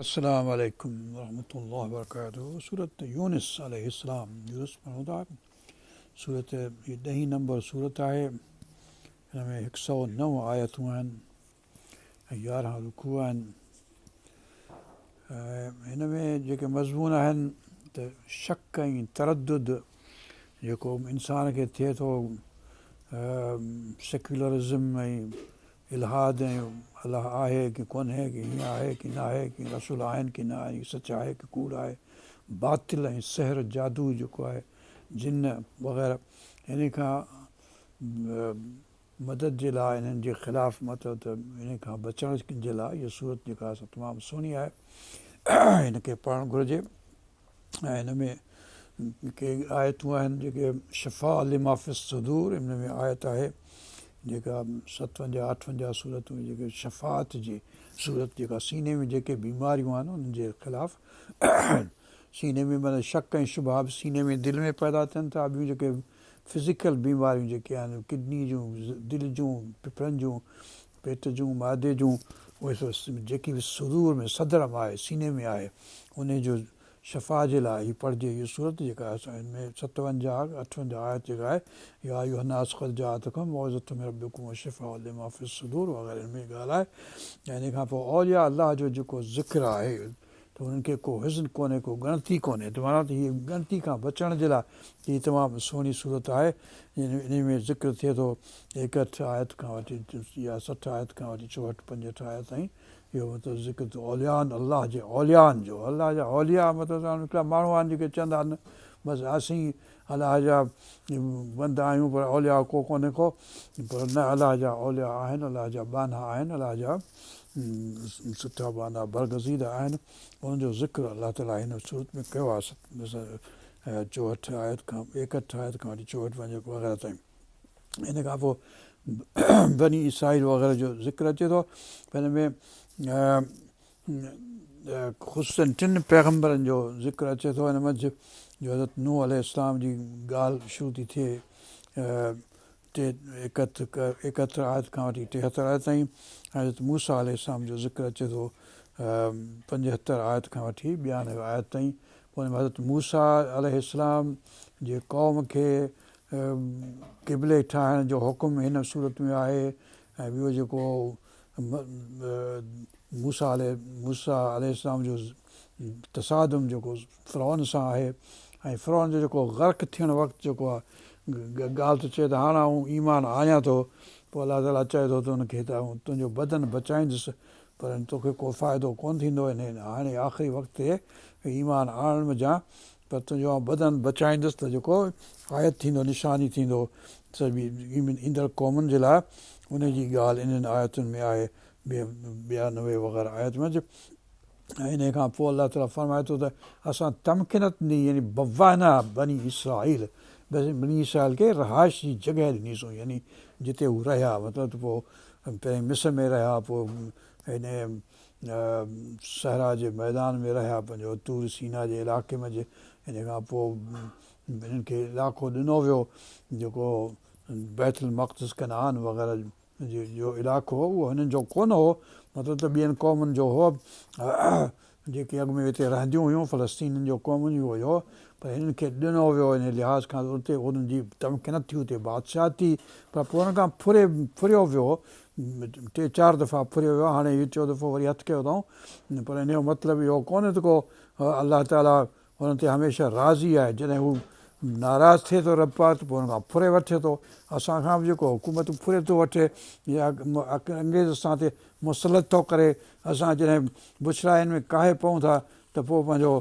السلام عليڪم ورحمة الله وبرڪاته سورت يونس عليه السلام يونس پڙهون ٿا سورت هي ڏهين نمبر سورت آهي هن ۾ هڪ سؤ نو آيتون آهن ۽ يارهن رڪوع آهن هن ۾ جيڪي مضمون آهن ته شڪ ۽ تردد جيڪو انسان کي ٿئي ٿو سيڪولرزم ۽ الحاد ۽ الله آهي ڪي ڪونهي ڪي هيئن آهي ڪي نه آهي ڪي رسول آهن ڪي نه آهن هي سچ آهي ڪي ڪوڙ آهي باطل ۽ سحر جادو جيڪو آهي جن وغيره انهي کان مدد جي لاء انهن جي خلاف مطلب ته انهي کان بچڻ جي لاء هي سورت جيڪا آهي سا تمام سهڻي آهي هن کي پڙهڻ گهرجي ۽ هن ۾ ڪي آيتون آهن جيڪي شفاء لما في الصدور ان ۾ آيت آهي جيڪا ستونجاهه اٺونجاهه سورتون جيڪي شفاعت جي سورت جيڪا سيني ۾ جيڪي بيماريون آهن انهن جي خلاف سيني ۾ معنيٰ شڪ ۽ شبها به سيني ۾ دل ۾ پيدا ٿين ٿا ٻيون جيڪي فزيڪل بيماريون جيڪي آهن ڪڊني جون دل جون ڦڦڙن جون پيٽ جون، معدي جون، اهي سڀ جيڪي به صدور ۾ صدر ۾ آهي، سيني ۾ آهي، انهي جو شفا جي لاء هي پڙهجي هيء سورت جيڪا آهي سا هن ۾ ستونجاهه اٺونجاهه آيت جيڪا آهي يا ايها الناس قد جاءتڪم موعظة من ربڪم وشفاء لما في الصدور وغيره هن ۾ ڳالهه آهي ۽ انهي کان پوء اولياء الله جو جيڪو ذڪر آهي ته انهن کي ڪو حزن ڪونهي ڪو ڳڻتي ڪونهي ته معنيٰ ته هيء ڳڻتي کان بچڻ جي لاء هي تمام سهڻي سورت آهي انهي ۾ ذڪر ٿئي ٿو ايڪهٺ آيت کان وٺي يا 60 آيت کان وٺي 64 65 آيت تائين اهو مطلب ذڪر ٿو اولياء الله جي اوليائن جو الله جا اولياء مطلب ته هڪڙا ماڻهو آهن جيڪي چوندا آهن بس اسين الله جا بندا آهيون پر اولياء ڪو ڪونهي ڪو پر نه الله جا اولياء آهن الله جا ٻانها آهن الله جا سٺا ٻانها برگزيده آهن انهن جو ذڪر الله تعالي هن سورت ۾ ڪيو آهي 64 آيت کان 61 آيت کان وٺي 64 پنج وغيره تائين ان کان پوء بني اسرائيل وغيره جو ذڪر اچي ٿو هن ۾ خصوصاً ٽن پيغمبرن جو ذڪر اچي ٿو ان منجهه جو حضرت نوح عليه السلام جي ڳالهه شروع ٿي ٿئي ٽي ايڪهتر آيت کان وٺي ٽيهتر آيت تائين حضرت موسيٰ عليه السلام جو ذڪر اچي ٿو پنجهتر آيت کان وٺي ٻيانوي آيت تائين پوء حضرت موسيٰ عليه السلام جي قوم کي قبلي ٺاهڻ جو حڪم هن سورت ۾ آهي ۽ ٻيو جيڪو موسيٰ عليه موسيٰ عليه السلام جو تصادم جيڪو فرعون سان آهي ۽ فرعون جو جيڪو غرق ٿيڻ وقت جيڪو آهي ڳالهه ٿو چئي ته هاڻ آئون ايمان آڻيان ٿو پوء الله تعاليٰ چئي ٿو ته ان کي ته آئون تنهنجو بدن بچائيندس پر توکي ڪو فائدو ڪونه ٿيندو ان هاڻي آخري وقت تي ايمان آڻڻ منجهان پر تنهنجو آئون بدن بچائيندس ته جيڪو آيت ٿيندو، نشاني ٿيندو، سڀني ايندڙ قومن جي لاء، ان جي ڳالهه انهن آيتن ۾ آهي، 92 وغيره آيت منجه. ۽ انهيء کان پوء الله تعاليٰ فرمائي ٿو ته اسان تمڪنت ڏني يعني بوانا بني اسرائيل بني اسرائيل کي رهائش جي جڳهه ڏنيسون يعني جتي هو رهيا مطلب ته پوء پهرين مصر ۾ رهيا پوء هن صحرا جي ميدان ۾ رهيا پنهنجو طور سينا جي علائقي منجهه ان کان پوء انهن کي علائقو ڏنو ويو جيڪو بيت المقدس ڪنعان وغيره جو علائقو هو اهو هنن جو ڪونه هو مطلب ته ٻين قومن جو هو جيڪي اڳ ۾ هتي رهنديون هيون فلسطينين جو قومن جو هيو پر هنن کي ڏنو ويو ان لحاظ کان اتي انهن جي تمڪنت ٿي اتي بادشاهت ٿي پر پوء ان کان ڦري ڦريو ويو ٽي چار دفعا ڦريو ويو هاڻي هي ٽيون دفعو وري هٿ ڪيو اٿائون پر ان جو مطلب اهو ڪونهي ته ڪو الله تعاليٰ انهن تي هميشه راضي آهي جڏهن هو ناراض ٿئي ٿو رب پاڪ ته پوء ان کان ڦري وٺي ٿو اسان کان به جيڪو حڪومتون ڦري ٿو وٺي يا انگريز اسان تي مسلط ٿو ڪري اسان جڏهن بڇڙاين ۾ ڪاهي پئون ٿا ته پوء پنهنجو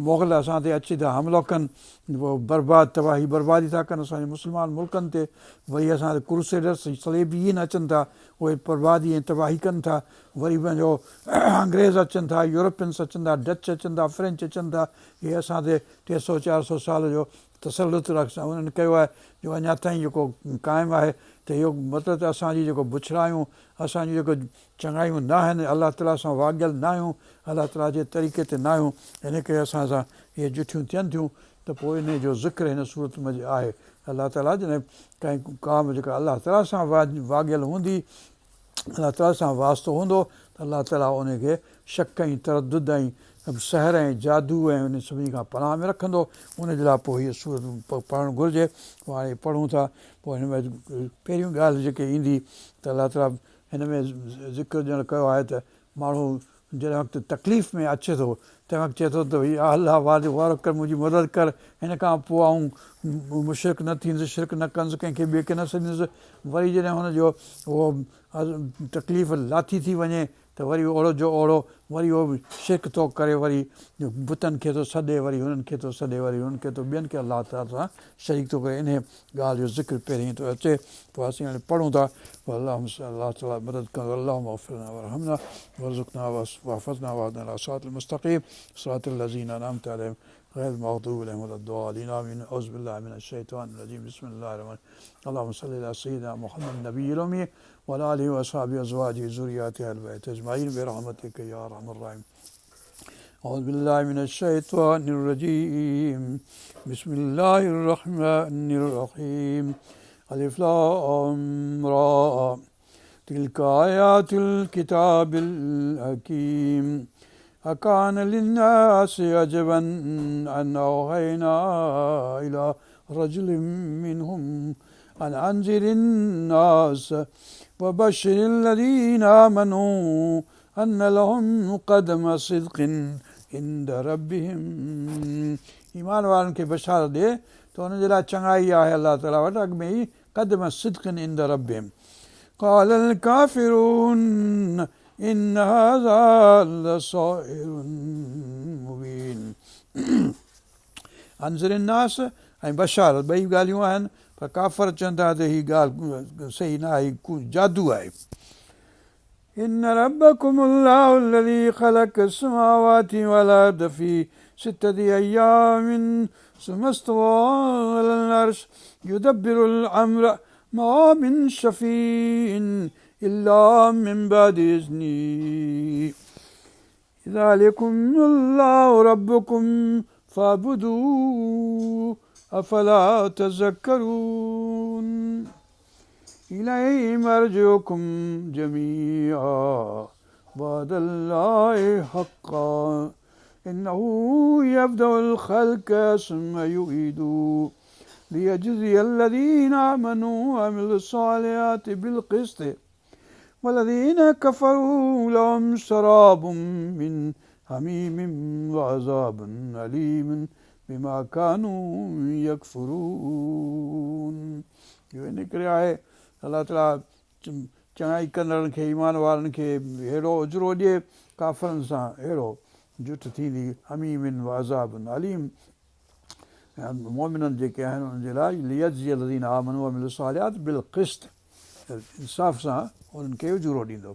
مغل اسان تي اچي ٿا حملو ڪن پوء برباد تباهي بربادي ٿا ڪن اسان جي مسلمان ملڪن تي وري اسان تي ڪروسيڊرس صليبيين اچن ٿا اهي بربادي ۽ تباهي ڪن ٿا وري پنهنجو انگريز اچن ٿا يورپينس اچن ٿا ڊچ اچن ٿا فرينچ اچن ٿا اهي اسان تي ٽي سو چار سو سال جو تسلط انهن ڪيو آهي جو اڃا تائين جيڪو قائم آهي ته اهو مطلب ته اسان جي جيڪو بڇڙايون اسان جون جيڪو چڱايون ناهن، الله تعاليٰ سان واڳيل ناهيون، الله تعاليٰ جي طريقي تي ناهيون، ان ڪري اسان سان اهي جٺيون ٿين ٿيون ته پوء انهي جو ذڪر هن سورت منجهه آهي. الله تعاليٰ جڏهن ڪنهن قوم جيڪا الله تعاليٰ سان واڳيل هوندي، الله تعاليٰ سان واسطو هوندو ته الله تعاليٰ انهي کي شڪ ۽ تردد ۽ سحر ۽ جادو ۽ انهن سڀني کان پناهه ۾ رکندو، ان جي لاء پوء هيء سورت پڙهڻ گهرجي. پوء هاڻي پڙهون ٿا. پوء هن ۾ پهريون ڳالهه جيڪي ايندي ته الله تعاليٰ هن ۾ ذڪر ڄڻ ڪيو آهي ته ماڻهو جنهن وقت تڪليف ۾ اچي ٿو تنهن وقت چئي ٿو ته يا الله وارو ڪر منهنجي مدد ڪر هن کان پوء آئون مشرڪ نه ٿيندس شرڪ نه ڪندس ڪنهن کي ٻئي کي نه سڏيندس وري جڏهن هن جو اهو تڪليف لاٿي ٿي وڃي ته وري اوڙو جو اوڙو وري اهو شرڪ ٿو ڪري وري بتن کي ٿو سڏي وري هنن کي ٿو سڏي وري هنن کي ٿو ٻين کي الله تعاليٰ سان شريڪ ٿو ڪري انهيء ڳالهه جو ذڪر پهرين ٿو اچي پوء اسين هاڻي پڙهون ٿا پوء اللهم الله تعاليٰ مدد ڪندو اللهم اغفر لنا وارحمنا وارزقنا واحفظنا واهدنا الى صراط المستقيم صراط الذين انعمت عليهم غير المغضوب عليهم ولا الضالين آمين اعوذ بالله من الشيطان الرجيم بسم الله الرحمن اللهم صل على سيدنا محمد النبي الامي وعلى آله واصحابه وازواجه ذرياته اهل البيت اجمعين برحمتك يا ارحم الراحمين أعوذ بالله من الشيطان الرجيم بسم الله الرحمن الرحيم ألف لام را تلك آيات الكتاب الحكيم أكان للناس عجبا أن أوحينا إلى رجل منهم أن أنذر الناس وبشر الذين آمنوا أن لهم قدم صدق عند ربهم ايمان وارن کي بشارت ڏي ته انهن جي لاء چڱائي آهي الله تعالي وٽ اڳ ۾ ئي قدم صدق عند ربهم قال الڪافرون ان هذا لساحر مبين انذر الناس ۽ بشارت ٻئي ڳالهيون آهن پر ڪافر چون ٿا ته هي ڳالهه صحيح نه آهي جادو آهي ان ربڪم الله الذي خلق السماوات والارض في سته ايام ثم استوى على العرش يدبر الامر ما من شفيع الا من بعد اذنه ذلڪم الله ربڪم فاعبدوه افلا تذڪرون اليه مرجعڪم جميعا وعد الله حقا انه يبدأ الخلق ثم يعيده ليجزي الذين آمنوا وعملوا الصالحات بالقسط والذين كفروا لهم شراب من حميم وعذاب اليم بما كانوا يڪفرون اهو ان ڪري آهي الله تعالي چڱائي ڪندڙن کي ايمان وارن کي ههڙو اجرو ڏئي ڪافرن سان اهڙو جٺ ٿيندي حميم وعذاب اليم مؤمنن جيڪي آهن انهن جي لاء ليجزي الذين آمنوا وعملوا الصالحات بالقسط انصاف سان انهن کي اجورو ڏيندو.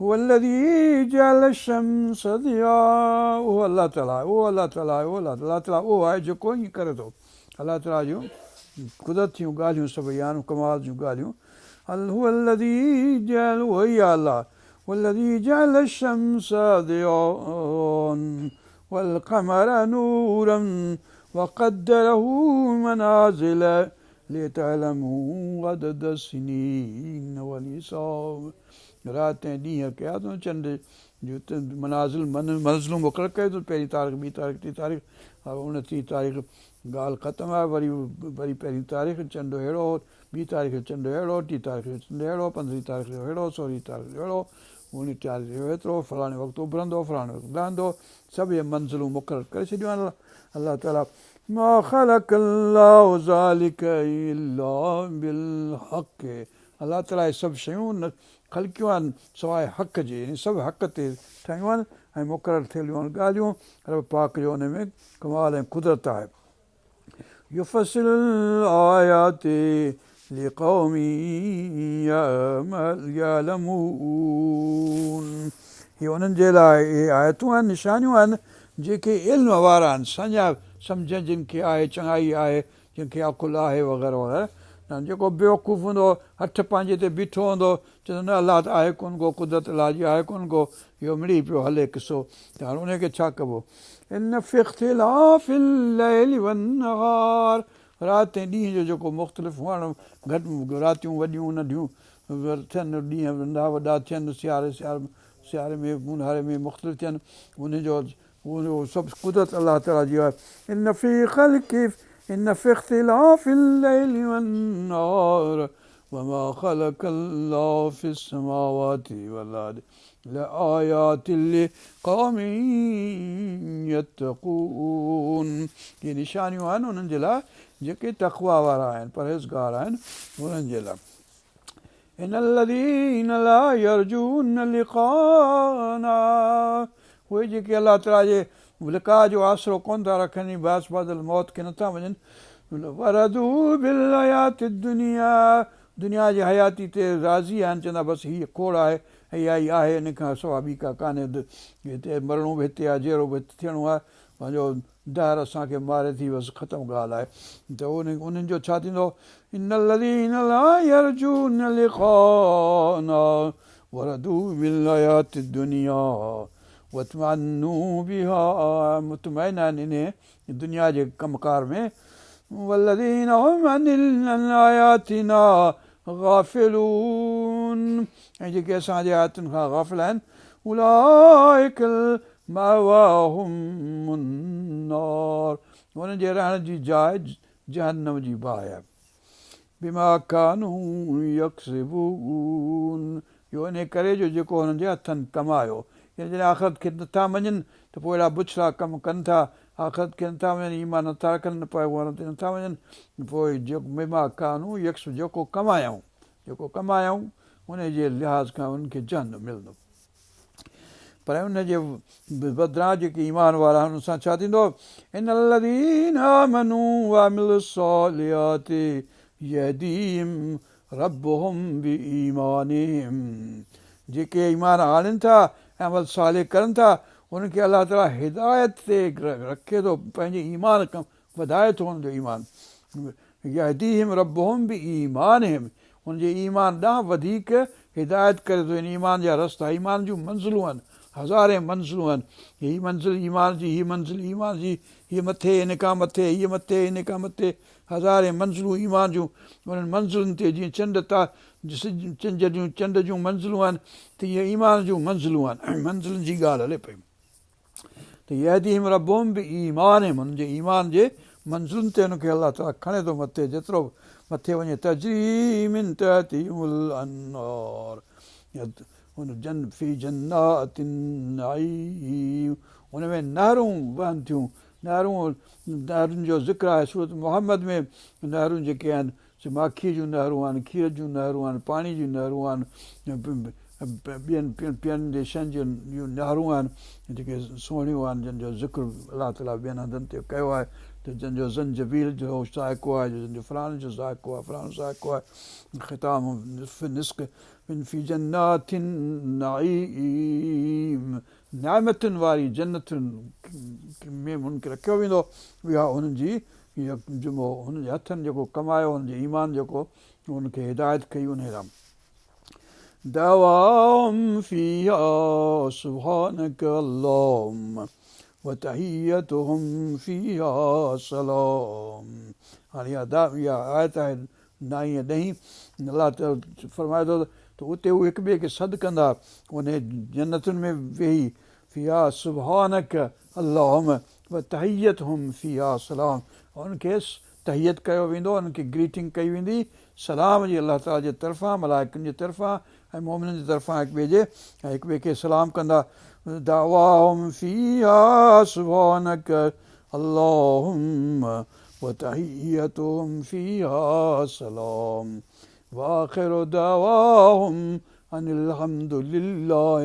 هو الذي جعل الشمس ضياء اهو الله تعالي آهي اهو الله تعالي آهي اهو الله تعالي اهو آهي جيڪو ائين ڪري ٿو الله تعالي جون قدرت جون ڳالهيون سڀئي آهن ڪمال جون ڳالهيون هو الذي جعل اهو ئي آهي الله هو الذي جعل الشمس ضياء والقمر نورا وقدره منازل لتعلموا عدد السنين والحساب رات ۽ ڏينهن ڪيا اٿئون چنڊ جو منازل منزلون مقرر ڪيو اٿئون پهرين تاريخ ٻي تاريخ ٽين تاريخ اڻٽيهين تاريخ ڳالهه ختم آهي وري وري پهرين تاريخ چنڊ ههڙو هو ٻي تاريخ جو چنڊ ههڙو ٽين تاريخ جو چنڊ ههڙو پندرهين تاريخ جو ههڙو سورهين تاريخ جو ههڙو اڻويهين تاريخ جو هيترو فلاڻي وقت اڀرندو فلاڻي وقت لهندو سڀ اهي منزلون مقرر ڪري ڇڏيون آهن الله تعالي ما خلق الله ذلک الا بالحق الله تعالي اهي سڀ شيون نه خلقيون آهن سواء حق جي يعني سڀ حق تي ٺاهيون آهن ۽ مقرر ٿيل آهن ڳالهيون رب پاڪ جو ان ۾ ڪمال ۽ قدرت آهي يفصل الآيات لقوم يعلمون هي انهن جي لاء اهي آيتون آهن نشانيون آهن جيڪي علم وارا آهن سڃا سمجهه جن کي آهي چڱائي آهي جن کي عقل آهي وغيره وغيره جيڪو بيوقوف هوندو هٺ پنهنجي تي بيٺو هوندو چوندو نه الله ته آهي ڪونه ڪو قدرت الله جي آهي ڪونه ڪو اهو مڙئي پيو هلي قصو ته هاڻي ان کي ڇا ڪبو ان في اختلاف الليل والنهار رات ۽ ڏينهن جو جيڪو مختلف هئڻ، گهٽ راتيون وڏيون ننڍيون ٿين، ڏينهن ننڍا وڏا ٿين، سياري سيار سياري ۾ اونهاري ۾ مختلف ٿين ان جو اهو سڀ قدرت الله تعالي جي آهي ان في خلق ان في اختلاف الليل والنهار وما خلق الله في السماوات والارض لآيات لقوم يتقون اهي نشانيون آهن انهن جي لاء جيڪي تقويٰ وارا آهن پرهيزگار آهن انهن جي لاء ان الذين لا يرجون لقاءنا اهي جيڪي الله تعالي جي لقاء جو آسرو ڪونه ٿا رکن ۽ بعث بعد الموت کي نٿا مڃن ورضوا بالحياة الدنيا دنيا جي حياتي تي راضي آهن چوندا بس هيء کوڙ آهي ۽ اها ئي آهي ان کان سوا ٻي ڪا ڪانهي هتي مرڻو به هتي آهي جيئرو به هتي ٿيڻو آهي پنهنجو دهر اسان کي ماري ٿي بس ختم ڳالهه آهي ته انهن جو ڇا ٿيندو ان الذين لا يرجون لقاءنا ورضوا بالحياة الدنيا واطمأنوا بها مطمئن آهن انهي دنيا جي ڪم ڪار ۾ والذين هم عن آياتنا غافلون ۽ جيڪي اسان جي آيتن کان غافل آهن اولئڪ مأواهم النار انهن جي رهڻ جي جاء جهنم جي باهه آهي بما ڪانوا يڪسبون اهو انهيء ڪري جو جيڪو هنن جي هٿن ڪمايو. يعني جڏهن آخرت کي نٿا مڃين ته پوء اهڙا بڇڙا ڪم ڪن ٿا. آخرت کي نٿا مڃين، ايمان نٿا رکن، نه پيغمبرن تي نٿا مڃين، پوء بما ڪانوا يڪسبون جيڪو ڪمايائون، جيڪو ڪمايائون، انهيء جي لحاظ کان انهن کي جهنم ملندو. پر ان جي بدران جيڪي ايمان وارا آهن ان سان ڇا ٿيندو؟ ان الذين آمنوا وعملوا الصالحات يهديهم ربهم بإيمانهم جيڪي ايمان آڻين ٿا ۽ عمل صالح ڪرن ٿا انهن کي الله تعالي هدايت تي رکي ٿو پنهنجي ايمان کان وڌائي ٿو انهن جو ايمان يهديهم ربهم بإيمانهم ان جي ايمان ڏانهن وڌيڪ هدايت ڪري ٿو يعني ايمان جا رستا ايمان جون منزلون آهن هزارين منزلون آهن هي منزل ايمان جي هي منزل ايمان جي هي مٿي هن کان مٿي هيء مٿي هن کان مٿي هزارين منزلون ايمان جون انهن منزلن تي جيئن چنڊ تا سج چنج جون چنڊ جون منزلون آهن تيئن ايمان جون منزلون آهن منزلن جي ڳالهه هلي پئي ته يهديهم ربهم بايمانهم انهن جي ايمان جي منزلن تي انهن کي الله تعالي کڻي ٿو مٿي جيترو به مٿي وڃي تجري من تحتهم الانهار جن في جنات النعيم ان ۾ نهرون وهن ٿيون نهرون نهرن جو ذڪر آهي سورت محمد ۾ نهرون جيڪي آهن سي ماکيء جون نهرون آهن، کير جون نهرون آهن، پاڻي جون نهرون آهن، ٻين پيئڻ جي شين جون نهرون آهن، جيڪي سهڻيون آهن، جن جو ذڪر الله تعاليٰ ٻين هنڌن تي ڪيو آهي ته جن جو زنجبيل جو ذائقو آهي، جن جو فلاڻي جو ذائقو آهي، فلاڻو ذائقو آهي، ختامه مسڪ في جنات النعيم نعمتن واري جنتن ۾ هن کي رکيو ويندو، اها هنن جي جمعو هن جي هٿن جيڪو ڪمايو هن جي ايمان جيڪو هن کي هدايت ڪئي انهي لاء دعواهم فيها سبحانك اللهم وتحيتهم فيها سلام هاڻي اها آيت آهي نائين ۽ ڏهين الله تعالي فرمائي ٿو ته اتي هو هڪ ٻئي کي سڏ ڪندا انهي جنتن ۾ ويهي فيها سبحانڪ اللهم وتحيتهم فيها سلام انهن کي تحيت ڪيو ويندو انهن کي گريٽنگ ڪئي ويندي سلام جي الله تعالي جي طرفان ملائڪن جي طرفان ۽ مؤمنن جي طرفان هڪ ٻئي جي ۽ هڪ ٻئي کي سلام ڪندا دعواهم فيها سبحانڪ اللهم وتحيتهم فيها سلام واخر دعواهم ان الحمد لله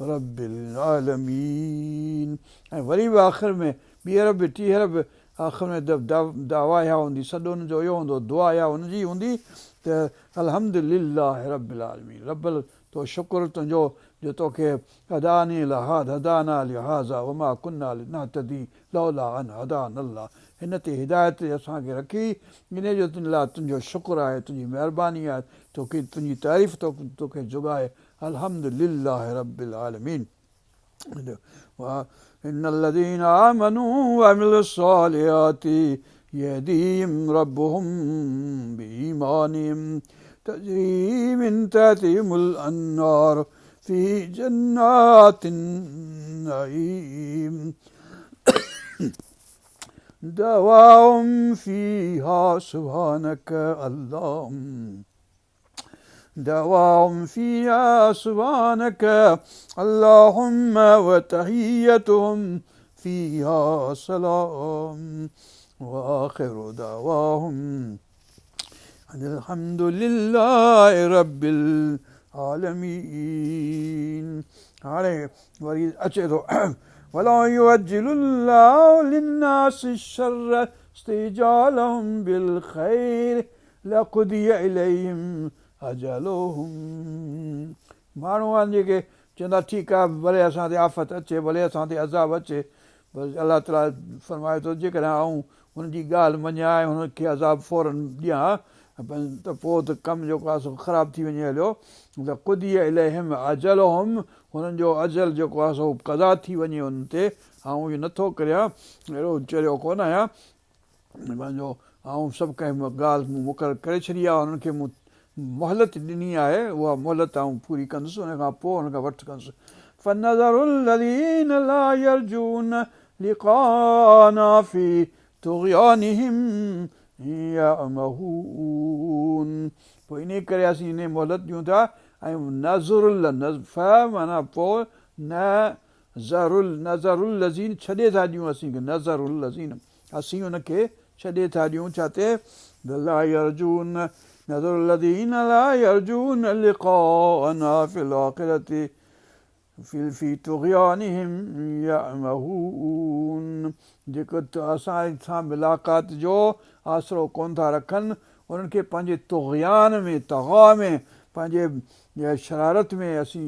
رب العالمين ۽ وري به آخر ۾ ٻيهر به ٽيهر به آخر ۾ دعويٰ اها هوندي سڏ ان جو اهو هوندو دعا اها ان جي هوندي ته الحمد لله رب العالمين رب تو شڪر تنهنجو جو توکي هداني لهذا هدانا لهذا وما ڪنا لنهتدي لولا ان هدانا الله هن تي هدايت تي اسان کي رکي انهي جو تن لاء تنهنجو شڪر آهي تنهنجي مهرباني آهي توکي تنهنجي تعريف توکي جڳائي الحمد لله رب العالمين ان الذين آمنوا وعملوا الصالحات يهديهم ربهم بإيمانهم تجري من تحتهم الأنهار. في جنات النعيم دعواهم فيها سبحانك اللهم دعواهم فيها سبحانك اللهم وتحيتهم فيها سلام وآخر دعواهم ان الحمد لله رب العالمين هاڻي وري اچي ٿو ولو يعجل الله للناس الشر استعجالهم بالخير لقضي اليهم اجلهم ماڻهو آهن جيڪي چوندا ٺيڪ آهي ڀلي اسان تي آفت اچي ڀلي اسان تي عذاب اچي بس الله تعالي فرمائي ٿو جيڪڏهن آئون هن جي ڳالهه مڃان ۽ هن کي عذاب فوراً ڏيان ته پوء ته ڪم جيڪو آهي سو خراب ٿي وڃي هليو لقضي اليهم اجلهم هنن جو اجل جيڪو آهي سو قضا ٿي وڃي انهن تي آئون اهو نٿو ڪريان اهڙو چريو ڪونه آهيان پنهنجو آئون سڀ ڪنهن ڳالهه مون مقرر ڪري ڇڏي آهي انهن کي مون مهلت ڏني آهي اها مهلت آئون پوري ڪندس ان کان پوء انهن کان وٺ ڪندس فنذر الذين لا يرجون لقاءنا في طغيانهم يعمهون پوء انهي ڪري اسين انهي مهلت ڏيون ٿا ۽ نذر ف معنيٰ پوء نه ذر نذر الذين ڇڏي ٿا ڏيون اسين کي نذر الذين اسين ان کي ڇڏي ٿا ڏيون ڇا تي لا يرجون نذر الذين لا يرجون لقاءنا في الاخره في في طغيانهم يعمهون جيڪو اسان سان ملاقات جو آسرو ڪون ٿا رکن انهن کي پنهنجي طغيان ۾ طغا ۾ پنهنجي شرارت ۾ اسين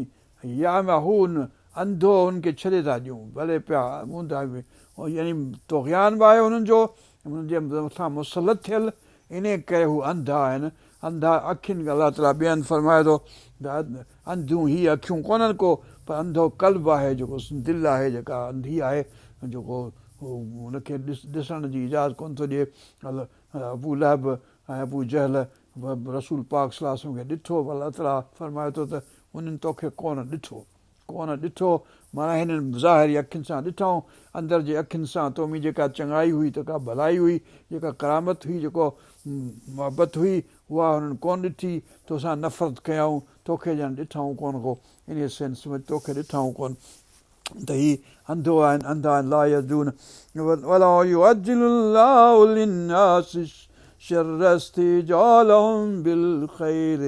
يعمهون، انڌو انهن کي ڇڏي ٿا ڏيون، ڀلي پيا اونداهي ۾، يعني طغيان به آهي انهن جو، انهن جي مٿان مسلط ٿيل، انهيء ڪري هو انڌا آهن، انڌا اکين کي الله تعاليٰ ٻئي هنڌ فرمائي ٿو ته انڌيون هي اکيون ڪونهن ڪو، پر انڌو قلب آهي جيڪو دل آهي جيڪا انڌي آهي جيڪو ان کي ڏسڻ جي اجازت ڪونه ٿو ڏئي. ابو لهب ۽ ابو جهل رسول پاڪ صلي الله عليه وسلم کي ڏٺو پر الله تعاليٰ فرمائي ٿو ته انهن توکي ڪونه ڏٺو، ڪونه ڏٺو معنيٰ هنن ظاهري اکين سان ڏٺائون، اندر جي اکين سان تو ۾ جيڪا چڱائي هئي، جيڪا ڀلائي هئي، جيڪا ڪرامت هئي، جيڪو محبت هئي، اها هنن ڪونه ڏٺي، توسان نفرت ڪيائون، توکي ڄڻ ڏٺائون ڪونه ڪو، انهيء سينس ۾ توکي ڏٺائون ڪونه. ته هي انڌو آهن، انڌا آهن، لا يرجون ولو يعجل الله للناس الشر استعجالهم بالخير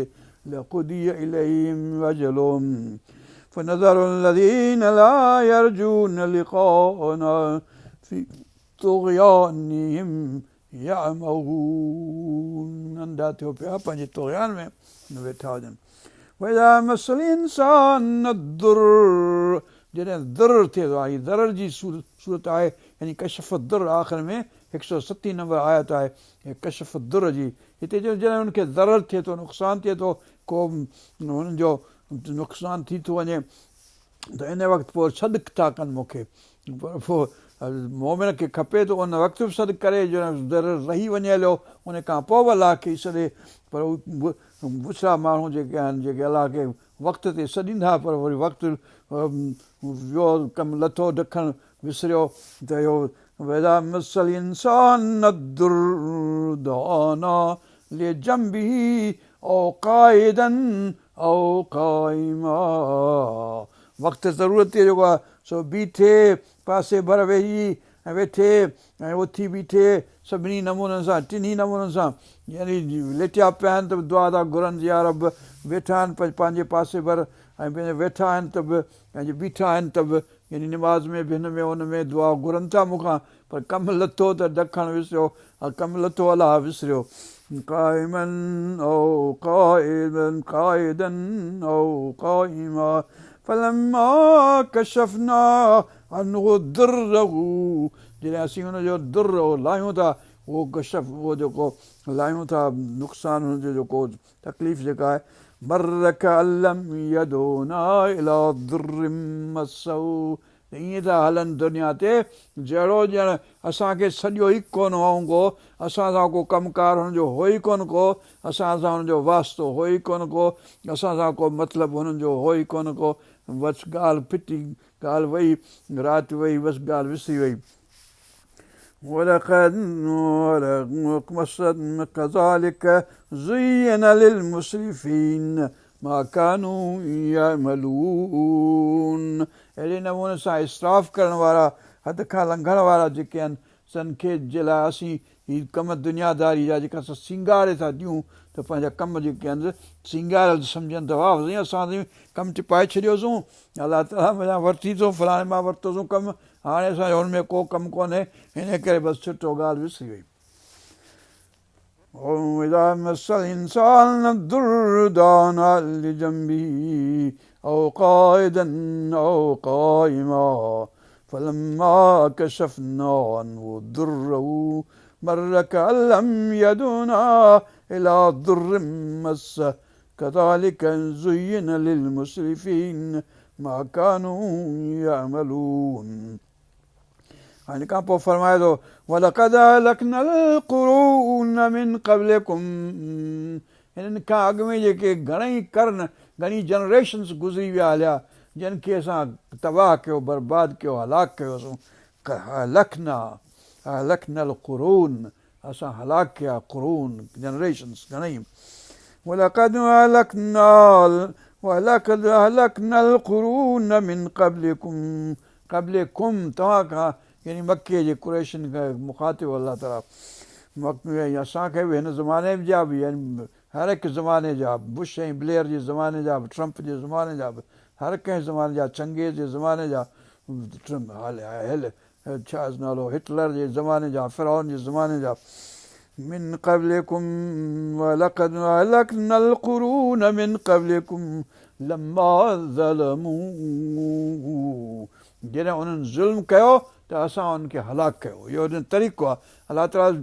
لقضي اليهم اجلهم فنذر الذين لا يرجون لقاءنا في طغيانهم يعمهون انڌا ٿيو پيا پنهنجي طغيان ۾ ويٺا هجن. واذا مس الانسان الضر جڏهن ضرر ٿئي ٿو هي ضرر جي سورت آهي يعني ڪشف الضر آخر ۾ هڪ سؤ ستين نمبر آيت آهي ڪشف الضر جي هتي چيو جڏهن ان کي ضرر ٿئي ٿو نقصان ٿئي ٿو ڪو هن جو نقصان ٿي ٿو وڃي ته ان وقت پوء سڏ ٿا ڪن مون کي پر پوء مومن کي کپي ته ان وقت به سڏ ڪري جڏهن ضرر لهي وڃي هليو ان کان پوء به الله کي ئي سڏي پر بڇڙا ماڻهو جيڪي آهن جيڪي الله کي وقت تي سڏيندا پر وري وقت ويو ڪم لٿو ڊکڻ وسريو ته اهو واذا مس الانسان الضر دعانا لجنبه او قاعدا او قائما وقت ضرورت تي جيڪو آهي سو بيٺي پاسي ڀر ويهي ۽ ويٺي ۽ اٿي بيٺي سڀني نمونن سان ٽنهي نمونن سان يعني ليٽيا پيا آهن ته به دعا ٿا گهرن يا رب ويٺا آهن پنهنجي پاسي ڀر ۽ پنهنجي ويٺا آهن ته به ۽ جي بيٺا آهن ته به يعني نماز ۾ به هن ۾ ان ۾ دعا گهرن ٿا مون کان پر ڪم لٿو ته ڊکڻ وسريو ۽ ڪم لٿو الله وسريو قائما او قائدا قاعدا او قائما فلما ڪشفنا عنه ضره جڏهن اسين ان جو ضر لاهيون ٿا اهو ڪشف اهو جيڪو لاهيون ٿا نقصان هن جو جيڪو تڪليف جيڪا آهي مر ڪأن لم يدعنا الي ضر مسه ته ائين ٿا هلن دنيا تي جهڙو ڄڻ اسان کي سڏيو ئي ڪونه هئائون ڪو، اسان سان ڪو ڪم ڪار هنن جو هو ئي ڪونه ڪو، اسان سان هنن جو واسطو هو ئي ڪونه ڪو، اسان سان ڪو مطلب هنن جو هو ئي ڪونه ڪو، بس ڳالهه ڦٽي، ڳالهه وئي، رات وئي، بس ڳالهه وسري وئي. ولقد ڪذلڪ زين للمسرفين ما ڪانوا يعملون اهڙي نموني سان اسراف ڪرڻ وارا، حد کان لنگهڻ وارا جيڪي آهن، تن کي جي لاء اسين هي ڪم دنياداري جا جيڪا اسان سينگاري ٿا ڏيون ته پنهنجا ڪم جيڪي آهن سينگاريل سمجهن ته واهه سائين اسان ته ڪم ٽپائي ڇڏيوسون الله تعاليٰ مٿان ورتي اٿئون فلاڻي مان ورتوسون ڪم هاڻي اسان جو هن ۾ ڪو ڪم ڪونهي ان ڪري بس ڇٽو ڳالهه وسري وئي. واذا مس الانسان الضر دعانا لجنبه او قاعدا او قائما فلما كشفنا عنه ضره مر كأن لم يدعنا الى ضر مسه كذلك زين للمسرفين ما كانوا يعملون ان کان پوء فرمائي ٿو ولقد اهلڪنا القرون من قبلڪم هنن کان اڳ ۾ جيڪي گهڻئي قرن گهڻي جنريشنز گذري ويا هليا جن کي اسان تباهه ڪيو برباد ڪيو هلاڪ ڪيوسون اهلڪنا اهلڪنا القرون اسان هلاڪ ڪيا قرون، Generations، گهڻئي. ولقد اهلڪنا ولقد اهلڪنا القرون من قبلڪم قبلڪم توهان کان يعني مڪي جي قريشن کان مخاطب الله تعالي اسان کي به هن زماني جا به يعني هر هڪ زماني جا بش ۽ بليئر جي زماني جا به ٽرمپ جي زماني جا به هر ڪنهن زماني جا چنگيز جي زماني جا ڇا آهيس نالو هٽلر جي زماني جا فرعون جي زماني جا من قبلكم ولقد اهلكنا القرون من قبلكم لما ظلموا جڏهن انهن ظلم ڪيو ته اسان انهن کي هلاڪ ڪيو اهو ان طريقو آهي الله تعالي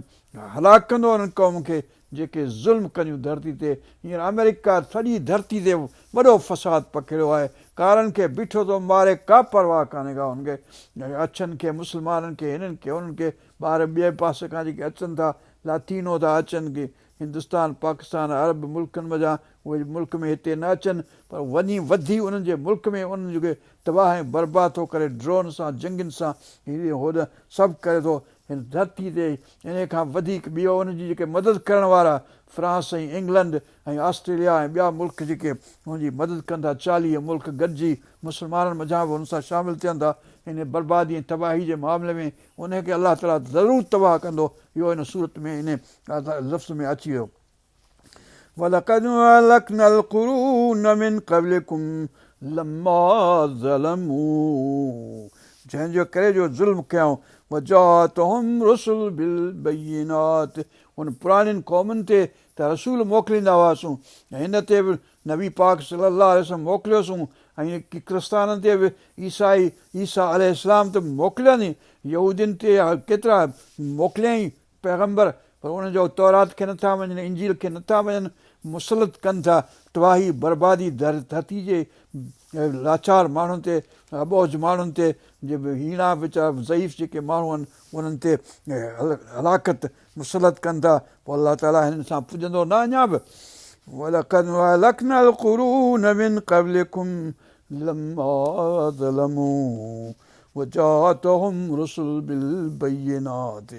هلاڪ ڪندو انهن قوم کي جيڪي ظلم ڪنديون ڌرتي تي، هينئر آمريڪا سڄي ڌرتي تي وڏو فساد پکيڙيو آهي، ڪارن کي بيٺو ٿو ماري ڪا پرواهه ڪانهي ڪا هن کي، اڇن کي مسلمانن کي هنن کي هنن کي ٻاهر ٻئي پاسي کان جيڪي اچن ٿا لاطينو ٿا اچن ڪي هندستان پاڪستان عرب ملڪن منجهان اهي ملڪ ۾ هتي نه اچن پر وڃي وڌي انهن جي ملڪ ۾ انهن کي تباهه ۽ برباد ٿو ڪري ڊرون سان جنگين سان هيڏي هوڏ سڀ ڪري ٿو هن ڌرتي تي انهيء کان وڌيڪ ٻيو ان جي جيڪي مدد ڪرڻ وارا فرانس ۽ انگلنڊ ۽ آسٽريليا ۽ ٻيا ملڪ جيڪي هن جي مدد ڪن ٿا 40 ملڪ گڏجي مسلمانن منجهان به هن سان شامل ٿين ٿا انهيء بربادي ۽ تباهي جي معاملي ۾ انهيء کي الله تعاليٰ ضرور تباهه ڪندو اهو هن سورت ۾ انهيء لفظ ۾ اچي ويو. ولقد اهلڪنا القرون من قبلڪم لما ظلموا جنهن جي ڪري جو ظلم ڪيائون وجاءتهم رسل بالبينات ان پراڻين قومن تي ته رسول موڪليندا هئاسون ۽ هن تي به نبي پاڪ صلي الله عليه وسلم موڪليوسون ۽ ڪرستانن تي به عيسائي عيسيٰ عليه السلام ته موڪليائين يهودين تي ڪيترا موڪليائين پيغمبر، پر انهن جو تورات کي نٿا مڃن، انجيل کي نٿا مڃن، مسلط ڪن ٿا تباهي بربادي ڌرتي جي لاچار ماڻهن تي، اٻوجهه ماڻهن تي، هيڻا ويچارا ضعيف جيڪي ماڻهو آهن انهن تي هلاڪت مسلط ڪن ٿا، پوء الله تعاليٰ هنن سان پڄندو نه اڃا به. ولقد اهلڪنا القرون من قبلڪم لما ظلموا وجاءتهم رسل بالبينات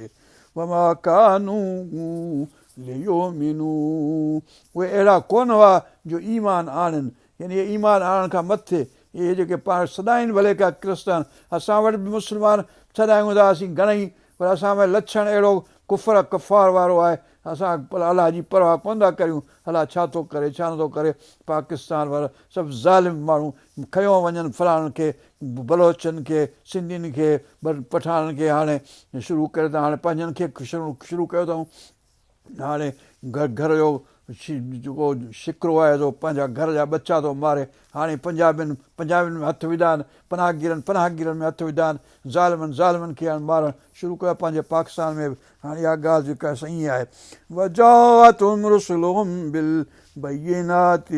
وما ڪانوا ليؤمنوا اهي اهڙا ڪونه هئا جو ايمان آڻين يعني اهي ايمان آڻڻ کان مٿي اهي جيڪي پاڻ سڏائين ڀلي ڪا ڪرستان اسان وٽ به مسلمان سڏايون ٿا اسين گهڻئي پر اسان ۾ لڇڻ اهڙو ڪفر ڪفار وارو آهي اسان الله جي پرواهه ڪونه ٿا ڪريون الله ڇا ٿو ڪري ڇا نٿو ڪري پاڪستان وارا سڀ ظالم ماڻهو کنيو وڃن فلاڻن کي بلوچن کي سنڌين کي پٺاڻن کي هاڻي شروع ڪري ته هاڻي پنهنجن کي شروع ڪيو اٿئون هاڻي گهر جو جيڪو شڪرو آهي سو پنهنجا گهر جا ٻچا ٿو ماري هاڻي پنجابين پنجابين ۾ هٿ وڌا آهن پناهگيرن پناهگيرن ۾ هٿ وڌا آهن ظالمن ظالمن کي هاڻي مارڻ شروع ڪيو پنهنجي پاڪستان ۾ به هاڻي اها ڳالهه جيڪا آهي سا ائين آهي وجاءتهم رسلهم بالبينات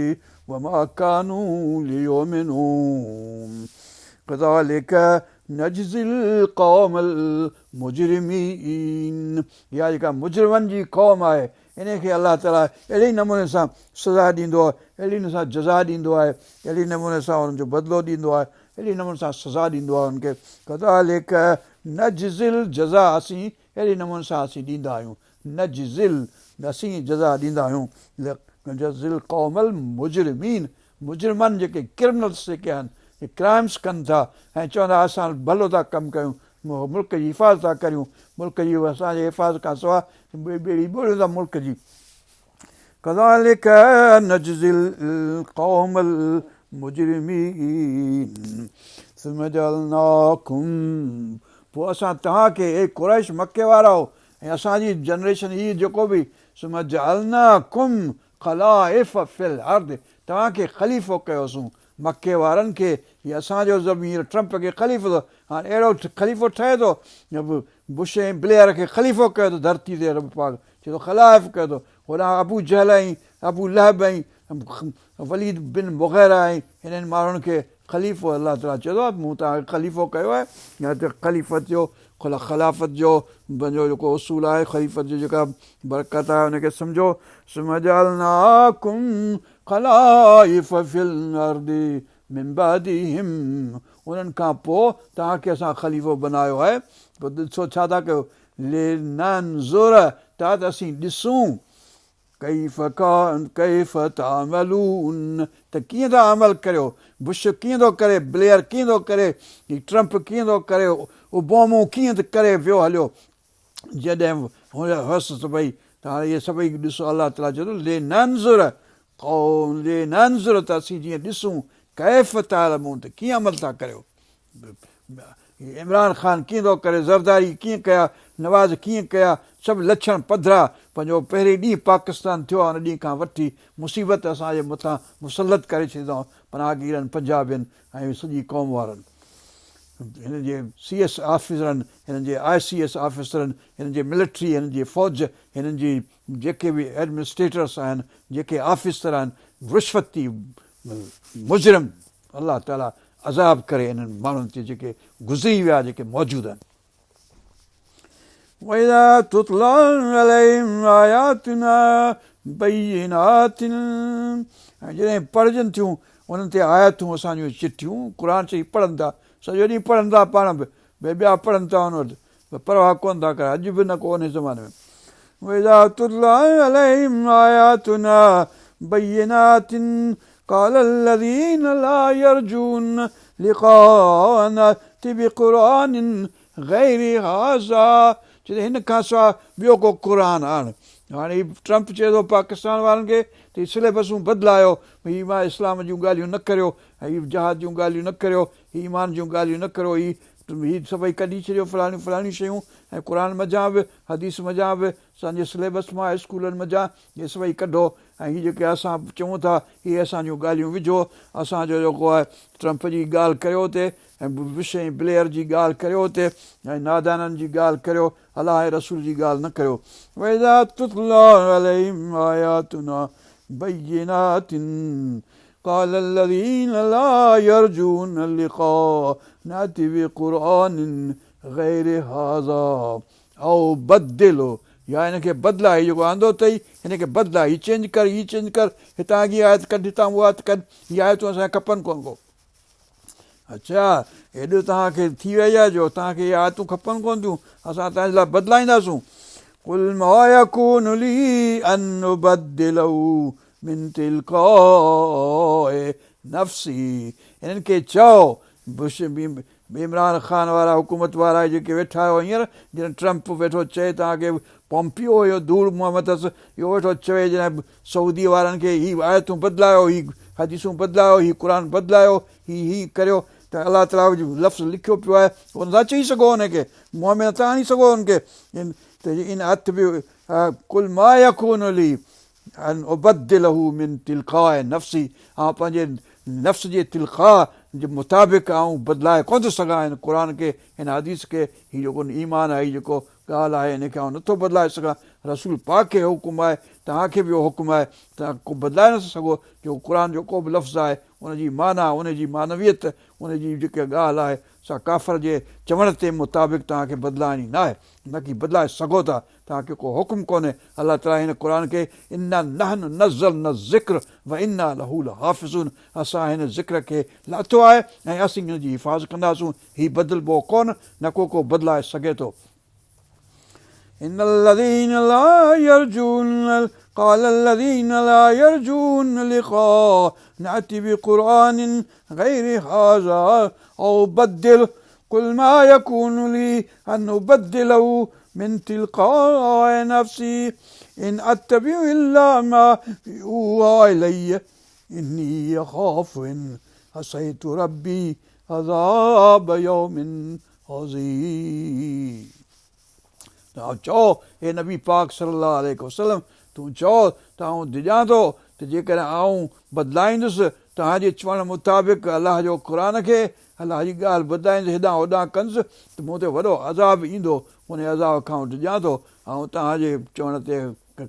وما ڪانوا ليؤمنوا ڪذالڪ نجزي القوم المجرمين اها جيڪا مجرمن جي قوم آهي انهي کي الله تعالي اهڙي ئي نموني سان سزا ڏيندو آهي، اهڙي نموني سان جزا ڏيندو آهي، اهڙي نموني سان انهن جو بدلو ڏيندو آهي، اهڙي نموني سان سزا ڏيندو آهي انهن کي ڪذالڪ نجزي الجزا اسين اهڙي نموني سان اسين ڏيندا آهيون نجزي اسين جزا ڏيندا آهيون نجزي القوم المجرمين مجرمن جيڪي ڪرمنلس جيڪي آهن ڪرائمس ڪن ٿا ۽ چوندا اسان ڀلو ٿا ڪم ڪيون ملڪ جي حفاظت ٿا ڪريون ملڪ جي اسان جي حفاظت کان سواء ٻيڙي ٻوڙيون ٿا ملڪ جي ڪذالڪ نجزي القوم المجرمين ثم جعلناڪم پوء اسان توهان کي اي قريش مڪي وارؤ ۽ اسان جي جنريشن هي جيڪو به ثم جعلناڪم خلائف في الارض توهان کي خليفو ڪيوسون مڪي وارن کي هي اسان جو ضمير ٽرمپ کي خليفو ٿو هاڻ اهڙو خليفو ٺهي ٿو بش ۽ بليئر کي خليفو ڪيو ٿو ڌرتي تي رب پاڪ چئي ٿو خلائف ڪيو ٿو هوڏانهن ابو جهل ۽ ابو لهب ۽ وليد بن مغيره ۽ هنن ماڻهن کي خليفو الله تعاليٰ چئي ٿو مون توهان کي خليفو ڪيو آهي ته خليفت جو خلافت جو پنهنجو جيڪو اصول آهي خليفت جي جيڪا برڪت آهي ان کي سمجهو ثم جعلناڪم خلائف في الارض من بعدهم انهن کان پوء توهان کي اسان خليفو بنايو آهي پوء ڏسو ڇا ٿا ڪيو لننظر تا ته اسين ڏسون ڪيف ڪيف تعملون ته ڪيئن ٿا عمل ڪريو بش ڪيئن ٿو ڪري بليئر ڪيئن ٿو ڪري هي ٽرمپ ڪيئن ٿو ڪري اوبامو ڪيئن ٿو ڪري ويو هليو جڏهن هئس سڀئي ته هاڻي اهي سڀئي ڏسو الله تعاليٰ چئي ٿو لننظر لننظر ته اسين جيئن ڏسون ڪيف تعملون ته ڪيئن عمل ٿا ڪريو عمران خان ڪيئن ٿو ڪري، زرداري ڪيئن ڪيا، نواز ڪيئن ڪيا، سڀ لڇڻ پڌرا، پنهنجو پهرين ڏينهن پاڪستان ٿيو آهي ان ڏينهن کان وٺي مصيبت اسان جي مٿان مسلط ڪري ڇڏي اٿائون پناهگيرن پنجابين ۽ سڄي قوم وارن هنن جي سي ايس آفيسرن هنن جي آء سي ايس آفيسرن هنن جي ملٽري هنن جي فوج هنن جي جيڪي به ايڊمنسٽريٽرس آهن جيڪي آفيسر آهن رشوتي مجرم الله تعالي عذاب ڪري انهن ماڻهن تي جيڪي گذري ويا جيڪي موجود آهن. وَإِذَا تُتْلَىٰ عَلَيْهِمْ آيَاتُنَا بَيِّنَاتٍ ۽ جڏهن پڙهجن ٿيون انهن تي آيتون اسان جون چٽيون قرآن شريف پڙهن ٿا سڄو ڏينهن پڙهن ٿا پاڻ به ڀئي ٻيا پڙهن ٿا ان وٽ پر پرواهه ڪونه ٿا ڪرن اڄ به نه ڪو انهي زماني ۾. واذا تتلي عليهم آياتنا بينات قال الذين لا يرجون لقاءنا ائت بقرآن غير هذا چي ته هن کان سواء ٻيو ڪو قرآن آڻ. هاڻي هي ٽرمپ چئي ٿو پاڪستان وارن کي ته هي سليبسون بدلايو هي مان اسلام جون ڳالهيون نه ڪريو هي جهاد جون ڳالهيون نه ڪريو هي ايمان جون ڳالهيون نه ڪريو، هي هي سڀئي ڪڍي ڇڏيو فلاڻيون فلاڻيون شيون ۽ قرآن منجهان به حديث منجهان به اسان جي سليبس مان اسڪولن منجهان هي سڀئي ڪڍو ۽ هي جيڪي اسان چئون ٿا اهي اسان جون ڳالهيون وجهو اسان جو جيڪو آهي ٽرمپ جي ڳالهه ڪريو اتي ۽ بش ۽ بليئر جي ڳالهه ڪريو اتي ۽ نادانن جي ڳالهه ڪريو الله ۽ رسول جي ڳالهه نه ڪريو واذا تتلي عليهم آياتنا بينات قال الذين لا يرجون لقاءنا ائت بقرآن غير هذا او بدله يا هن کي بدلاء هي جيڪو آندو اٿئي هن کي بدلاء هي چينج ڪر هي چينج ڪر هتان جي آيت ڪڍ هتان اها آيت ڪڍ هي آيتون اسان کي کپن ڪونه ڪو اڇا ايڏو توهان کي ٿي وئي آهي جو توهان کي اهي آيتون کپن ڪونه ٿيون اسان توهان جي لاء بدلائينداسون قل ما يڪون لي ان ابدله من تلقاء نفسي انهن کي چئو بش عمران خان وارا حڪومت وارا جيڪي ويٺا آهيو هينئر جڏهن ٽرمپ ويٺو چئي توهان کي پومپيو اهو ڌوڙ منهن اٿس اهو ويٺو چوي جڏهن سعودي وارن کي هي آيتون بدلايو هي حديثون بدلايو هي قرآن بدلايو هي هي ڪريو ته الله تعاليٰ جو لفظ لکيو پيو آهي اهو نٿا چئي سگهو ان کي منهن ۾ نٿا آڻي سگهو ان کي ته ان هٿ به قل ما يڪون لي ان ابدله من تلقاء نفسي آئون پنهنجي نفس جي تلقاء جي مطابق آئون بدلائي ڪونه ٿو سگهان هن قرآن کي هن حديث کي هي جيڪو ايمان آهي هي جيڪو ڳالهه آهي هن کي آئون نٿو بدلائي سگهان رسول پاڪ کي حڪم آهي توهان کي به اهو حڪم آهي توهان ڪو بدلائي نٿا سگهو جو قرآن جو ڪو به لفظ آهي ان جي معنيٰ ان جي معنويت ان جي جيڪا ڳالهه آهي سا ڪافر جي چوڻ تي مطابق توهان کي بدلائڻي ناهي، نه ڪي بدلائي سگهو ٿا، توهان کي ڪو حڪم ڪونهي، الله تعاليٰ هن قرآن کي انا نحن نزلنا الذڪر وانا له لحافظون اسان هن ذڪر کي لاٿو آهي ۽ اسين هن جي حفاظت ڪنداسون، هي بدلبو ڪونه، نه ڪو ڪو بدلائي سگهي ٿو. ان الذين لا يرجون قال الذين لا يرجون لقاء نأت بقرآن غير هذا او بدله قل ما يڪون لي ان ابدله من تلقاء نفسي ان اتبع الا ما يوحى الي اني اخاف ان عصيت ربي عذاب يوم عظيم توهان چئو، اي نبي پاڪ صلّي اللّٰه عليه وسلّم! تون چئو ته آئون ڊڄان ٿو ته جيڪڏهن آئون بدلائيندس توهان جي چوڻ مطابق الله جو قرآن کي، الله جي ڳالهه بدلائيندس هيڏانهن هوڏانهن ڪندس ته مون تي وڏو عذاب ايندو، انهي عذاب کان آئون ڊڄان ٿو، آئون توهان جي چوڻ تي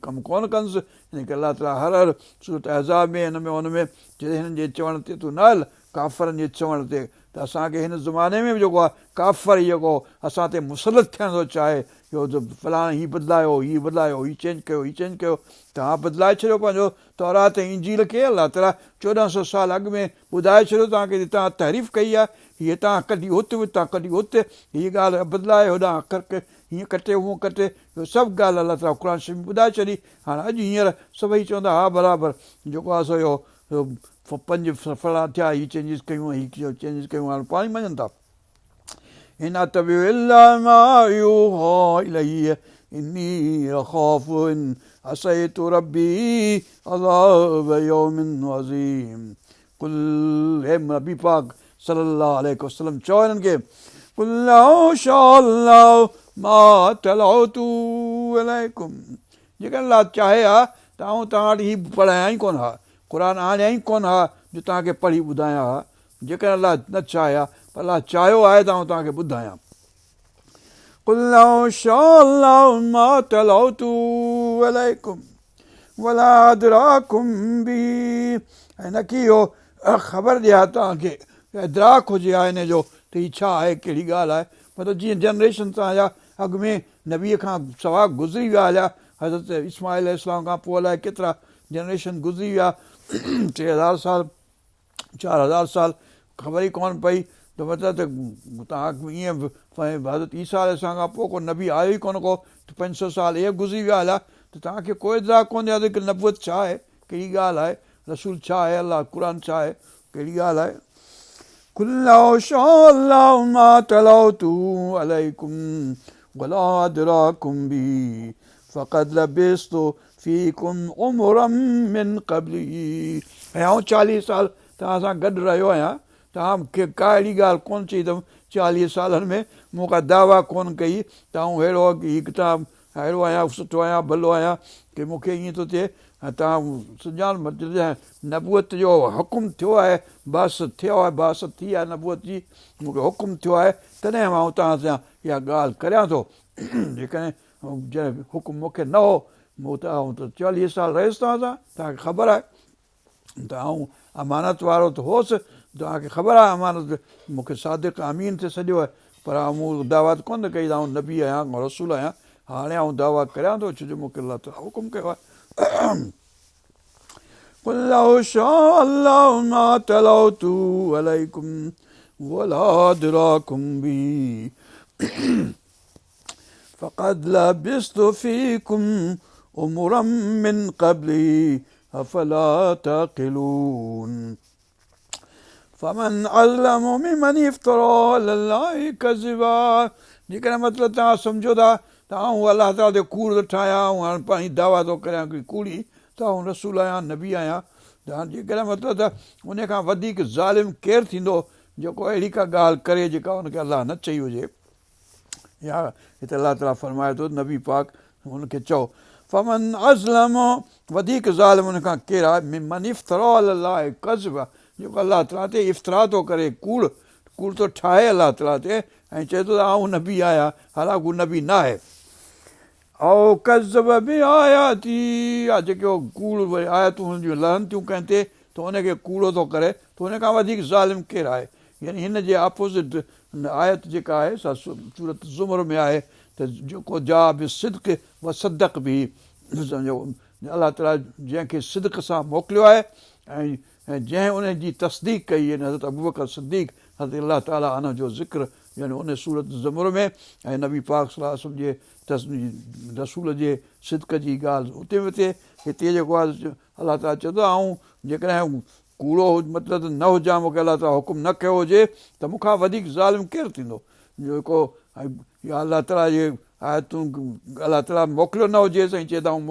ڪم ڪونه ڪندس، ان ڪري الله تعاليٰ هر هر سورة احزاب ۾ هن ۾ هن ۾ چئي ٿو هنن جي چوڻ تي تون نه هل، ڪافرن جي چوڻ تي ته اسان کي هن زماني ۾ به جيڪو آهي ڪافر جيڪو اسان تي مسلط ٿيڻ ٿو چاهي اهو ته فلاڻي هي بدلايو هي بدلايو هي چينج ڪيو هي چينج ڪيو توهان بدلائي ڇڏيو پنهنجو تورات ۽ انجيل کي الله تعالي چوڏهن سو سال اڳ ۾ ٻڌائي ڇڏيو توهان کي توهان تحريف ڪئي آهي هي هتان ڪڍي هت هتان ڪڍي هت هي ڳالهه بدلائي هوڏانهن اکر هيئن ڪٽي هونئن ڪٽي اهو سڀ ڳالهه الله تعالي قرآن شريف ۾ ٻڌائي ڇڏي هاڻي اڄ هينئر سڀئي چوندا ها برابر جيڪو آهي سو اهو پنج فلاڻا ٿيا هي چينجز ڪيون هي چينجز ڪيون هاڻي پاڻ ئي مڃن ٿا ان اتبع الا ما يوحي الي اني اخاف ان عصيت ربي عذاب يوم عظيم قل اي نبي پاڪ صلي الله عليه وسلم چئو انهن کي قل لو شاء الله ما تلوته عليكم جيڪڏهن الله چاهي ها ته آئون توهان وٽ هي پڙهايان ئي ڪونه ها، قرآن آڻيان ئي ڪونه ها جو توهان کي پڙهي ٻڌايان ها، جيڪڏهن الله نه چاهي ها، پر الله چاهيو آهي ته آئون توهان کي ٻڌايان. قل لو شاء الله ما تلوته عليڪم ولا ادراڪم به ۽ نه ڪي اهو خبر ڏئي ها توهان کي ادراڪ هجي ها ان جو ته هي ڇا آهي ڪهڙي ڳالهه آهي مطلب جيئن جنريشن توهان جا اڳ ۾ نبيء کان سوا گذري ويا هليا، حضرت اسماعيل عليه السلام کان پوء الائي ڪيترا جنريشن گذري ويا، 3000 سال، 4000 سال خبر ئي ڪونه پئي ته مطلب ته توهان ائين حضرت عيسيٰ عليه السلام کان پوء ڪو نبي آيو ئي ڪونه ڪو ته 500 سال اهي گذري ويا هليا ته توهان کي ڪو ادراڪ ڪونه ٿيو ته نبوت ڇا آهي، ڪهڙي ڳالهه آهي، رسول ڇا آهي، الله قرآن ڇا آهي، ڪهڙي ڳالهه آهي. قل لو شاء الله ما تلوته عليڪم ولا ادراڪم به فقد لبثت فيڪم عمرا من قبله ۽ آئون چاليهه سال توهان سان گڏ رهيو آهيان توهان مون کي ڪا اهڙي ڳالهه ڪونه چئي اٿم چاليهه سالن ۾ مون ڪا دعويٰ ڪونه ڪئي ته آئون اهڙو هي ڪتاب اهڙو آهيان، سٺو آهيان، ڀلو آهيان ڪي مون کي ائين ٿو ٿئي ۽ توهان سڃاڻ جڏهن نبوت جو حڪم ٿيو آهي، بعثت ٿيو آهي، بعثت ٿي آهي نبوت جي، مون کي حڪم ٿيو آهي، تڏهن آئون توهان سان اها ڳالهه ڪريان ٿو. جيڪڏهن جڏهن حڪم مون کي نه هو، مون ته آئون ته چاليهه سال رهيس توهان سان، توهان کي خبر آهي. ته آئون امانت وارو ته هوس، توهان کي خبر آهي امانت مون کي صادق امين ٿي سڏيو آهي، پر آئون مون دعويٰ ته ڪونه ڪئي ته آئون نبي آهيان رسول آهيان، هاڻي آئون دعويٰ ڪريان ٿو ڇو جو مون کي الله تعاليٰ حڪم ڪيو آهي. قل لو شاء الله ما تلوته عليڪم ولا ادراڪم به فقد لبثت فيڪم عمرا من قبله افلا تعقلون فمن اظلم ممن افترا علي الله ڪذبا جيڪڏهن مطلب توهان سمجهو ٿا ته آئون الله تعاليٰ تي ڪوڙ ٿو ٺاهيان آئون هاڻي پنهنجي دعويٰ ٿو ڪريان هڪڙي ڪوڙي ته آئون رسول آهيان نبي آهيان ته هاڻي جيڪڏهن مطلب ته ان کان وڌيڪ ظالم ڪير ٿيندو جيڪو اهڙي ڪا ڳالهه ڪري جيڪا ان کي الله نه چئي هجي يا هتي الله تعاليٰ فرمائي ٿو نبي پاڪ هن کي چئو فمن اظلم وڌيڪ ظالم ان کان ڪير آهي ممن افترا علي الله ڪذبا جيڪو الله تعاليٰ تي افترا ٿو ڪري ڪوڙ ڪوڙ ٿو ٺاهي الله تعاليٰ تي ۽ چئي ٿو ته آئون نبي آهيان حالانڪ هو نبي نه آهي او ڪذب بآياته يا جيڪي هو ڪوڙ وري آيتون هن جون لهن ٿيون ڪنهن تي ته ان کي ڪوڙو ٿو ڪري ته ان کان وڌيڪ ظالم ڪير آهي يعني هن جي اپوزٽ آيت جيڪا آهي سا سورة زمر ۾ آهي ته جيڪو جاء بالصدق وصدق به سمجهو الله تعالي جنهن کي صدق سان موڪليو آهي ۽ جنهن ان جي تصديق ڪئي يعني حضرت ابوبڪر صديق رضي الله تعالي عنه جو ذڪر يعني ان سورة زمر ۾ ۽ نبي پاڪ صلي الله عليه وسلم جي رسول جي صدق جي ڳالهه اتي به ٿئي هتي جيڪو آهي الله تعالي چئي ٿو آئون جيڪڏهن ڪوڙو مطلب ته نه هجان مون کي الله تعالي حڪم نه ڪيو هجي ته مون کان وڌيڪ ظالم ڪير ٿيندو جيڪو يا الله تعالي جي آيتون الله تعالي موڪليو نه هجيس ۽ چئي ته آئون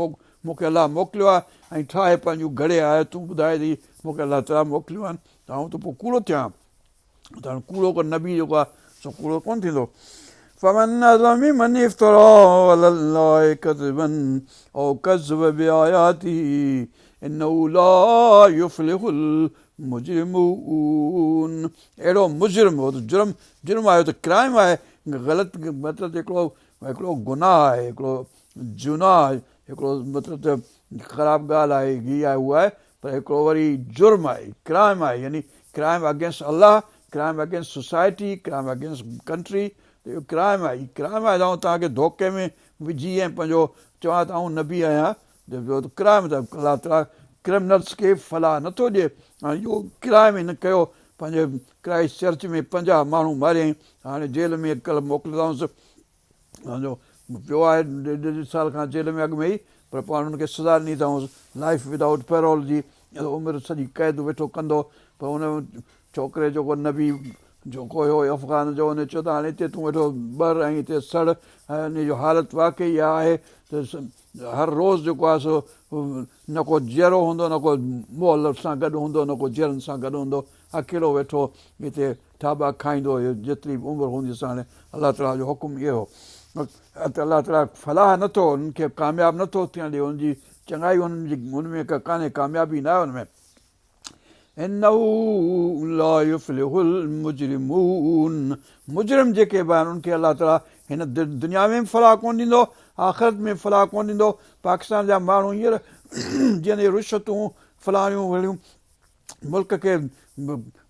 مون کي الله موڪليو آهي ۽ ٺاهي پنهنجون گهڙي آيتون ٻڌائي ته هي مون کي الله تعالي موڪليون آهن ته آئون ته پوء ڪوڙو ٿيان ته هاڻي ڪوڙو ڪو نبي جيڪو آهي سو ڪوڙو ڪونه ٿيندو. فمن اظلم ممن افترا علي الله ڪذبا او ڪذب بآياته انه لا يفلح المجرمون اهڙو مجرم هو ته جرم جرم آهي ته ڪرائم آهي غلط مطلب هڪڙو هڪڙو گناهه آهي هڪڙو جناح هڪڙو مطلب ته خراب ڳالهه آهي هي آهي هو آهي پر هڪڙو وري جرم آهي، ڪرائم آهي يعني crime against Allah, crime against society, crime against country ته اهو ڪرائم آهي، هي ڪرائم آهي ته آئون توهان کي ڌوڪي ۾ وجهي ۽ پنهنجو چوان ته آئون نبي آهيان ته اهو ته ڪرائم ته الله تعاليٰ ڪرمنلس کي فلاح نٿو ڏئي هاڻي اهو ڪرائم هن ڪيو پنهنجي ڪرائسٽ چرچ ۾ 50 ماڻهو ماريائين هاڻي جيل ۾ ڪلهه موڪليو اٿائونس جو پيو آهي ڏيڍ ڏيڍ سال کان جيل ۾ اڳ ۾ ئي پر پاڻ هن کي سزا ڏني اٿائونس لائف ودائوٽ پيرول جي عمر سڄي قيد ويٺو ڪندو پر ان ڇوڪري جيڪو نبي جيڪو هيو افغان جو ان چيو ته هاڻي هتي تون ويٺو ٻر ۽ هتي سڙ ۽ ان جو حالت واقعي اها آهي ته هر روز جيڪو آهي سو نه ڪو جيئرو هوندو نه ڪو مئل سان گڏ هوندو نه ڪو جيئرن سان گڏ هوندو اڪيلو ويٺو هتي ٿاٻا کائيندو هيو جيتري به عمر هونديس هاڻي الله تعاليٰ جو حڪم اهو هو ته الله تعاليٰ فلاح نٿو انهن کي ڪامياب نٿو ٿيڻ ڏي انهن جي چڱائي انهن جي ان ۾ ڪانهي ڪاميابي ناهي ان ۾ انه لا يفلح المجرمون مجرم جيڪي به آهن انهن کي الله تعاليٰ هن دنيا ۾ به فلاح ڪونه ڏيندو آخرت ۾ فلاح ڪونه ڏيندو پاڪستان جا ماڻهو هينئر جن رشوتون فلاڻيون وڙيون ملڪ کي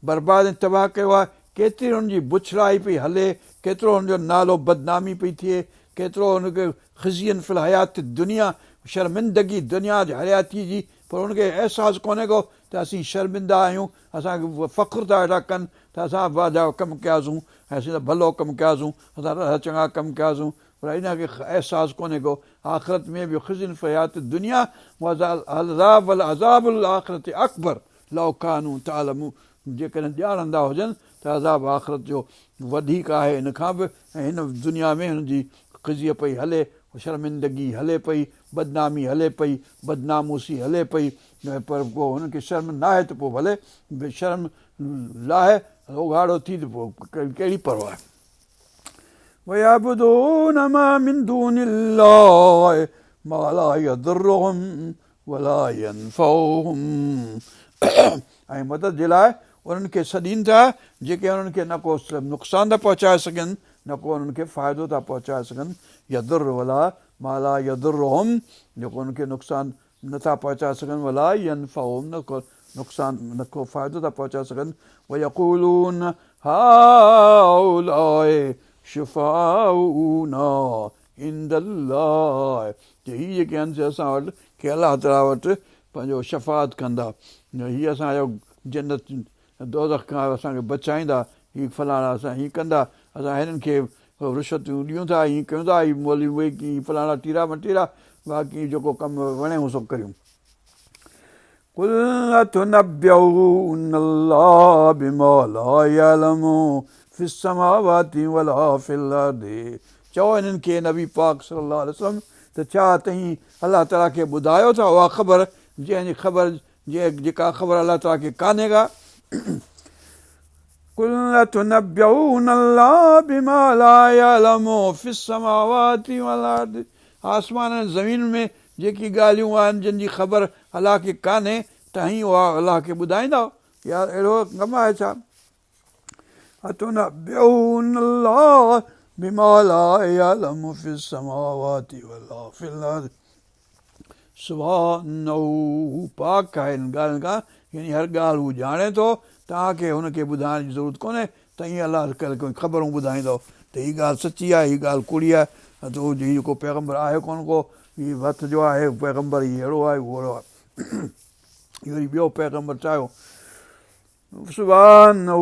برباد ۽ تباهه ڪيو آهي، ڪيتري هن جي بڇڙائي پئي هلي، ڪيترو هن جو نالو بدنامي پئي ٿئي، ڪيترو هن کي خزي في الحيات الدنيا، شرمندگي دنيا جي حياتي جي، پر هن کي احساس ڪونهي ڪو ته اسين شرمندا آهيون، اسان کي فخر ٿا ويٺا ڪن ته اسان واڌا ڪم ڪياسون ۽ اسين ته ڀلو ڪم ڪياسون، اسان ڏاڍا چڱا ڪم ڪياسون، پر ان کي احساس ڪونهي ڪو آخرت ۾ به خزي في الحيات الدنيا وعذاب ولعذاب الاخرة اڪبر لو ڪانوا تعلمون جيڪڏهن ڄاڻندا هجن ته عذاب آخرت جو وڌيڪ آهي ان کان به ۽ هن دنيا ۾ هن جي خزي پئي هلي شرمندگي هلي پئي بدنامي هلي پئي بدناموسي هلي پئي پر پوء هن کي شرم ناهي ته پوء ڀلي شرم لاهي اگهاڙو ٿي ته پوء ڪهڙي پرواهه. ويعبدون ما من دون الله ما لا يضرهم ولا ينفعهم ۽ مدد جي لاء انهن کي سڏين ٿا جيڪي انهن کي نه ڪو نقصان ٿا پهچائي سگهن نه ڪو انهن کي فائدو ٿا پهچائي سگهن يضر ولا ما لا يضرهم جيڪو انهن کي نقصان نه ٿا پهچائي سگهن ولا ينفعهم نه ڪو نقصان نه ڪو فائدو ٿا پهچائي سگهن ويقولون هؤلاء شفعاؤنا عند الله چي هي جيڪي آهن سي اسان وٽ ڪي الله تعاليٰ وٽ پنهنجو شفاعت ڪندا هي اسان جو جنت دوزخ کان اسان کي بچائيندا هي فلاڻا اسان هي ڪندا اسان هنن کي رشوتون ڏيون ٿا، ائين ڪيون ٿا، هي مولوي اهي ڪي فلاڻا ٽيرا مٽيرا، باقي جيڪو ڪم وڻيون سو ڪريون. قل اتنبئون الله بما لا يعلم في السماوات ولا في الارض چئو انهن کي نبي پاڪ صلي الله عليه وسلم ته ڇا توهين الله تعالي کي ٻڌايو ٿا اها خبر جنهن جي خبر جيڪا خبر الله تعالي کي ڪانهي ڪا. قل اتنبئون الله بما لا يعلم في السماوات والارض آسمانن ۽ زمين ۾ جيڪي ڳالهيون آهن جن جي خبر الله کي ڪانهي توهين اها الله کي ٻڌائيندؤ يار اهڙو ڪم آهي ڇا اتنبئون الله بما لا يعلم في السماوات ولا في الارض سبحانه هو پاڪ آهي انهن ڳالهين کان يعني هر ڳالهه هو ڄاڻي ٿو، توهان کي هن کي ٻڌائڻ جي ضرورت ڪونهي، ته ائين الله خبرون ٻڌائيندو ته هي ڳالهه سچي آهي هي ڳالهه ڪوڙي آهي ته هي جيڪو پيغمبر آهي ڪونه ڪو هي هٿ جو آهي پيغمبر هي اهڙو آهي هو اهڙو آهي هي وري ٻيو پيغمبر چاهيو سبحانه.